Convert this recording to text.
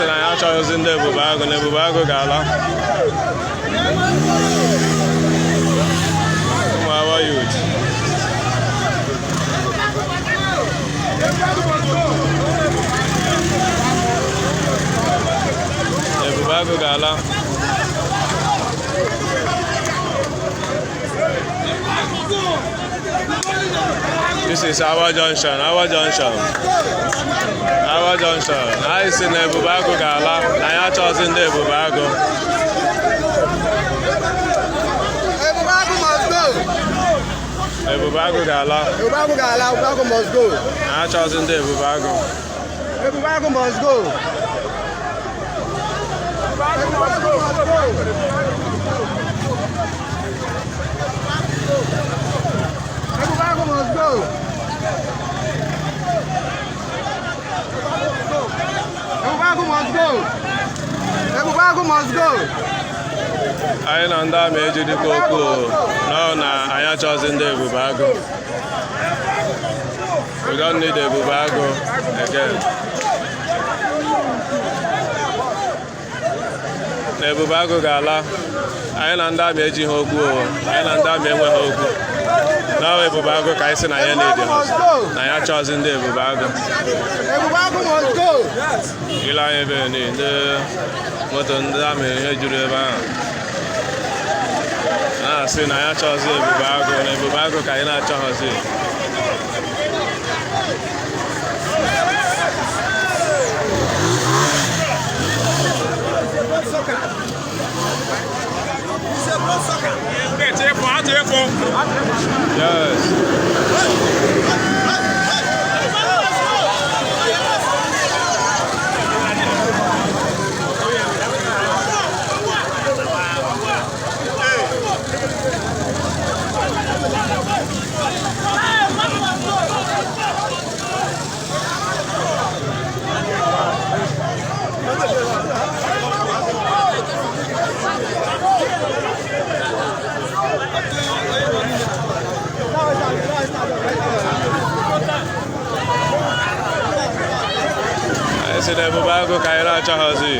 Anyị sị na anyị achọghịzi ndị Ebube Agụ, na Ebube Agụ ga-ala. Ụmụ Awa youth. Ebube Agụ ga-ala. This is our junction, our junction. Our junction. Anyị sị na Ebube Agụ ga-ala, na anyị achọghịzi ndị Ebube Agụ. Ebube Agụ must go. Ebube Agụ ga-ala. Ebube Agụ ga-ala. Ebube Agụ must go. Na anyị achọghịzi ndị Ebube Agụ. Ebube Agụ must go. Ebube Agụ must go. Ebube Agụ must go. Ebube Agụ must go. Ebube Agụ must go. Anyị na ndị amị ejidikwa okwu o. Nọ na anyị achọghịzi ndị Ebube Agụ. We don't need Ebube Agụ again. Na Ebube Agụ ga-ala. Anyị na ndị amị ejighị okwu o. Anyị na ndị amị enweghị okwu. Na ọ Ebube Agụ ka anyị sị na ya na-edi Must go. na anyị achọghịzi ndị Ebube Agụ. Ebube Agụ must go. Ile anyị ebe ni ndị moto ndị amị ihe juru ebe ahụ na-asị na anyị achọghịzi Ebube Agụ, na Ebube Agụ ka anyị na-achọghịzi. Yes. Anyị sị na Ebube Agụ ka anyị na-achọghịzi.